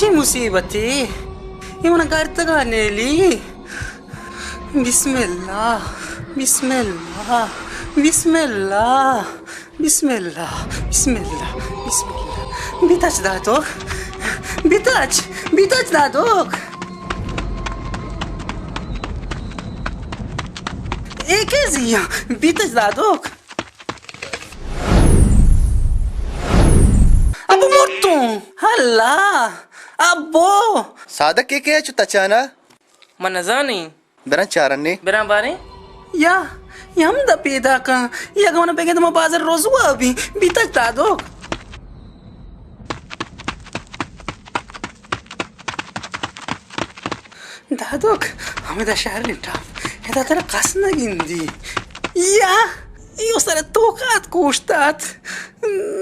چی مصیبتے؟ اے من گرتگا نیلی۔ بسم اللہ، بسم اللہ، بسم اللہ، بسم اللہ، بسم اللہ، بسم اللہ۔ بیتچ دادوک، بیتچ، بیتچ دادوک۔ اے کے زیاں؟ بیتچ دادوک۔ ابو مرتوں۔ اللہ، ابو۔ سادک، اے کے چو تچانا؟ من نزانیں۔ براں چارنے۔ براں باریں۔ یا، یا ہمدا پیدا کن۔ یا گونا بگند ما بازار رزوا بی، بیتچ دادوک۔ دادوک، ہمدا شہر ٹاپ، ادا ترا کس نہ گندی۔ یا، ایو سر توکات کوشتات۔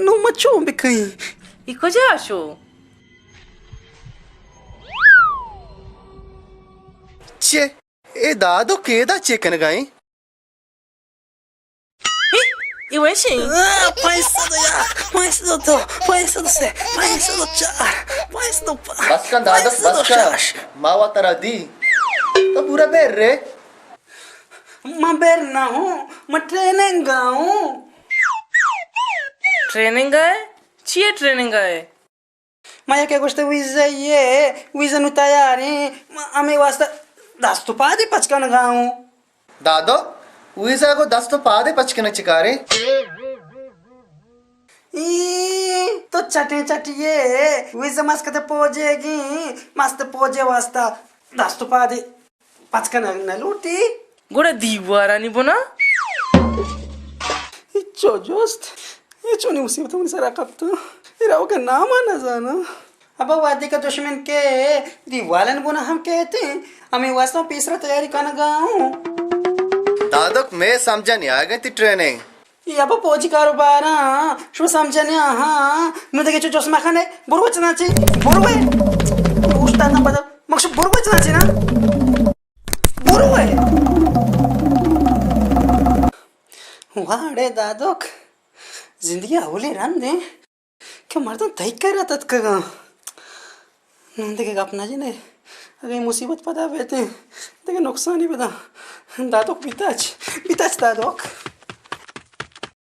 نو ما چون بکئیں؟ ای کجا شو؟ چے؟ اے دادوک ادا چے کنگا ایں؟ اے، اے وشیں۔ آ، پنچ سد و یک، پنچ سد و دو، پنچ سد و سے، پنچ سد و چار، پنچ سد و پنچ، بس کن دادوک، پنچ سد و بس کن۔ شش۔ ما وا ترا دی۔ تو پورا بیر رے۔ من بیر نہ ہوں، من ٹریننگ ءَ ہوں۔ ٹریننگ ءَ ئے؟ چی ءِ ٹریننگ ءَ ئے؟ ما یکے گوشت ویزا یے، ویزا نو تیار ایں، ما ہمے واسطہ دست و پادے پچ کنگا ہوں۔ دادو، ویزا گو دست و پادے پچ کنگ چکارے؟ ای تو چٹیں چٹیے، ویزا مسکت پوجے گی، مست پوجے واسطہ دست و پادے پچ کنگ نہ لوٹی؟ گڑا دیوارانی بنا؟ ہچو جست، اے چونیں مصیبت منی سرا کپتاں، اے روگ ءِ نام ءَ نہ زاناں۔ ابا وہدے کہ دشمن کہ دیوالانی بنا ہم کیت، ہمے واسطہ پیسرا تیاری کنگا ہوں۔ دادک، مئے سمجھ ءَ نیاگ ءَ انت ٹریننگ۔ اے ابا پوجی کاروباراں شما سمجھ ءَ نیا، ہاں۔ نوں دگہ چو جست مکن ئے۔ برو چنانچہ، برو ئے۔ اوشتاتاں پدا۔ مگشو برو ئے چنانچہ نا۔ برو ئے۔ واڑے دادک، زندگی اولی رند ایں کہ مردم تئی کرا تتکگاں۔ نوں دگہ گپ نہ جن ئے۔ اگہ اے مصیبت پدا بیت ایں، دگہ نقصانی بداں۔ دادک بیتاچ، بیتاچ دادک۔